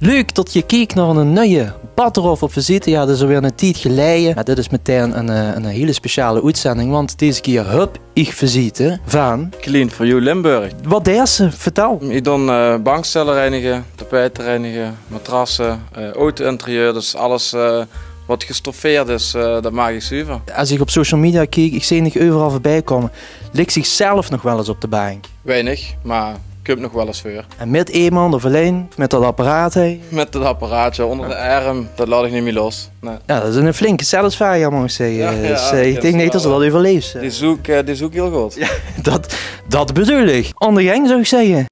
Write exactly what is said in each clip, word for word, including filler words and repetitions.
Leuk tot geer keek nao 'n nuie Batteraof op Visite. Jao, dat is alweer 'ne tied geleie. Mer dit is metein 'n, eh, 'n hiel speciale oetzending, want deze kier höb iech visite vaan Clean for You Limburg. Wat deis se? Vertèl. Iech doon, eh, bankstel reinige, tapeite reinige, matrasse, eh, auto-interieur, dus alles, eh, wat gestoffeerd is, eh, dat maak iech zuver. Es iech op social media kiek, iech zeen diech euveral veurbij koume. Liks diech zelf nog wel ins op de baank? Weinig, mer kump nog wel ins veur. En mèt eeman of allein? Of mèt dat apparaat, hè? Mèt dat apparaat, jao, oonder d'n erm, dat laot iech neet mie los. Nein. Jao, dat is 'ne flinke satisfier, moot iech zègke. Jao, jao, dus, eh, iech dink neet tot ste dat euverleefs, hè. Die zoek, eh, die zoek iech hiel good. Jao, dat, dat bedoel iech. Aon de gaank, zouw iech zègke.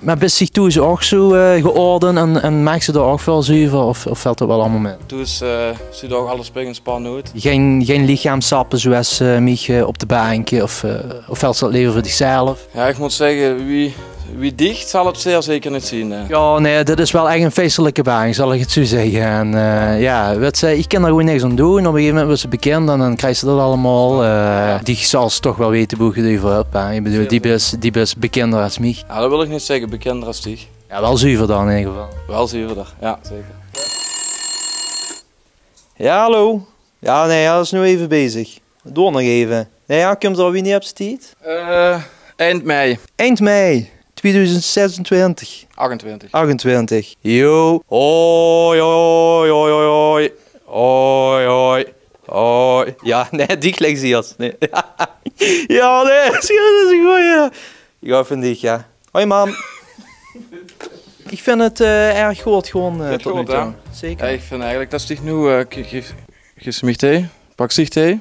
Mer bis diech thoes ouch zoe, eh, geordend en, en maaks se dao ouch väöl zuver of, of vèlt dat wel allemaol mèt? Thoes, eh, zuut ouch alles spik en span oet. Gein, gein lichaamssappe zoewie, eh, miech, eh, op de baank of, eh, of hèls se dat lever veur diechzelf? Jao, iech moot zègke, wie, wie diech zal 't zeer zeker neet zien, hè. Jao, nein, dit is wel ech 'n feesteleke baank, zal iech 't zoe zègke. En, eh, jao, wèts se, iech kin dao gewoen niks aon doen. Op e gegeve memint weurs se bekind en daan kriegs se dat allemaol. Eh, diech zals toch wel weite boe geer 't euver höb, hè. Iech bedoel, diech bis, diech bis bekinder es miech. Jao, dat wèl iech neet zègke, bekinder es diech. Jao, wel zuver daan in eder geval. Wel zuverder, jao, zeker. Jao, hallo. Jao, nein, jao, dat is noe eve bezig. Door nog eve. Nein, jao, kump 'r al, wienie höbs se tied? Eh, eind mei. Eind mei, tweedoezend zesentwintig. Achtentwintig. Achtentwintig. Jao. Hoi, hoi, hoi, hoi, hoi. Hoi, hoi. Hoi. Jao, nein, die klink ziels. Nein. Jao, nein, dat is, dat is 'ne gooje. Jao, vin iech, jao. Hoi, mam. Iech vin 't, eh, erg good gewoen, eh, tot noe toe. Zeker. Jao, iech vin eigelek tot ste diech noe, eh, ge-, ge-, geef miech thee, pak diech thee.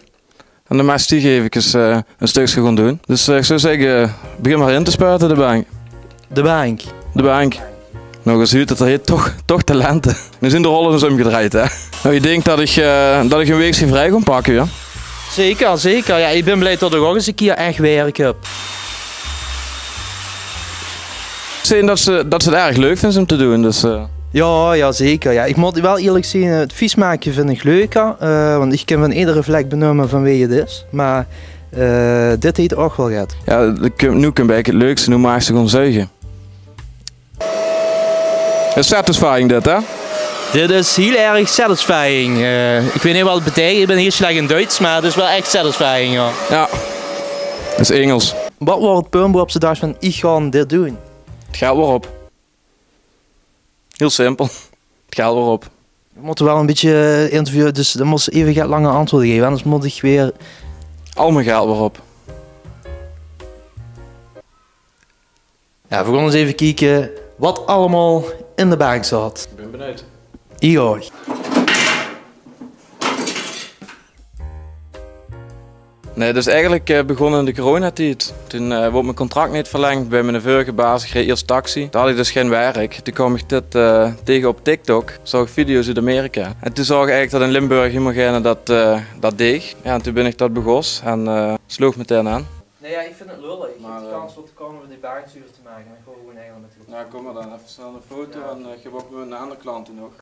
En daan maags diech evekes, eh, e stökske goon doen. Dus, eh, iech zouw zègke, begin mer in te spuite, de baank. De baank. De baank. Noe, geer zuut 't, 't heet toch, toch talente. Noe zien de rolle ins umgedrejd, hè. Noe, iech dink tot iech, eh, tot iech 'n weekske vrij goon pakke, jao. Zeker, zeker. Jao, iech bin blij tot iech ouch ins 'ne kier ech werk höb. Iech zeen tot ste, tot ste 't erg leuk vins um te doen, dus, eh. Jao, jao, zeker. Jao, iech moot wel ierlek zien, 't vies make vin iech leuker, eh, want iech kin vaan edere vlek benumme vaan wee 't is. Meh, eh, dit heet ouch wel get. Jao, noe kump eigelek 't leukste, noe maags te goon zuge. Is satisfying dit, hè? Dit is hiel erg satisfying. Eh, iech weit neet wat 't beteikent, iech bin hiel slech in Duits, meh 't is wel ech satisfying, jao. Jao, is Ingels. Wat waor 't punt boe-op ste dachs vaan, iech gaon dit doen? 't Geld waor op. Hiel simpel. 't Geld waor op. Veer mote wel e bitteke, eh, interviewe, dus daan mós te eve get langer antwoorde geve, aanders moot iech weer... Al mie geld waor op. Jao, veer goon ins eve kieke wat allemaol in de baank zaot. Iech bin benuid. Iech ouch. Nein, dus eigelek, eh, begós in de coronatied. Toen, eh, woort mien contract neet verlengd bij miene veurege baas. Iech reej iers taxi. Dao had iech dus gein werk. Toen kaom iech dit, eh, tege op TikTok. Zaog iech video's oet Amerika. En toen zaog iech eigelek tot in Limburg hielemaol geine dat, eh, dat deeg. Jao, en toen bin iech dat begós en, eh, sloog metein aon. Nein, jao, iech vin 't lullig. Meh, eh, de kans tot de koume die baank zuver te make, meh gewoen eigelek mèt de... Jao, kom mer daan. Eve snel 'n foto en, eh, iech höb ouch nog 'nen aander klant nog.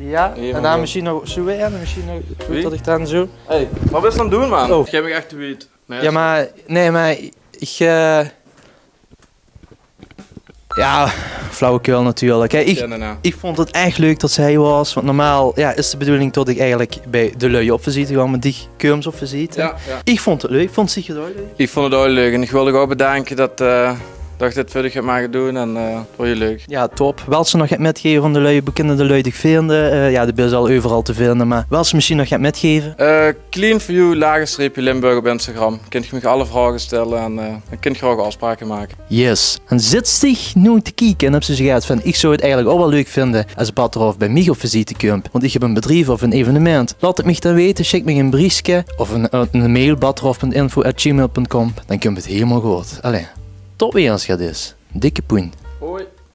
Jao, en daan mesjiens nog zoe weer, en mesjiens nog zoe tot iech daan zoe... Hey, wat bis te aon 't doen, maan? Oh. Iech höb miech ech te wied. Nein, jao, meh, nein, meh iech, eh, jao, flauwekul natuurlek. Hè, iech, iech voont 't ech leuk tot ste hei waors, want normaal, jao, is de bedoeling tot iech eigelek bij de lui op visite gaon, meh diech kums op visite. Jao, jao. Iech voont 't leuk, iech voont 't ziech ouch leuk. Iech voont 't ouch leuk en iech wèl diech ouch bedaanke tot, eh, tot iech dit veur diech höb moge doen en, eh, 't waor hiel leuk. Jao, top. Wèls te nog get mètgeve aon de lui, boe kinne de lui diech vinde? Eh, jao, de bis al euveral te vinde, meh wèls te mesjiens nog get mètgeve? Eh, Clean for You, laagstreepje Limburg op Instagram. Kint geer miech alle vraoge stèlle en, eh, daan kint geer ouch aofspraoke make. Yes. En zits diech noe te kieke en höbs te zoe get vaan, iech zouw 't eigelek ouch wel leuk vinde es Batteraof bij miech op visite kump, want iech höb e bedrief of 'n evenemint. Laot 't miech daan weite, sjik miech e beriechske of 'n, 'n mail, batteraof punt info at gmail punt com. Daan kump 't hielemaol good. Allee, tot weer ins get is. Dikke poen. Hoi.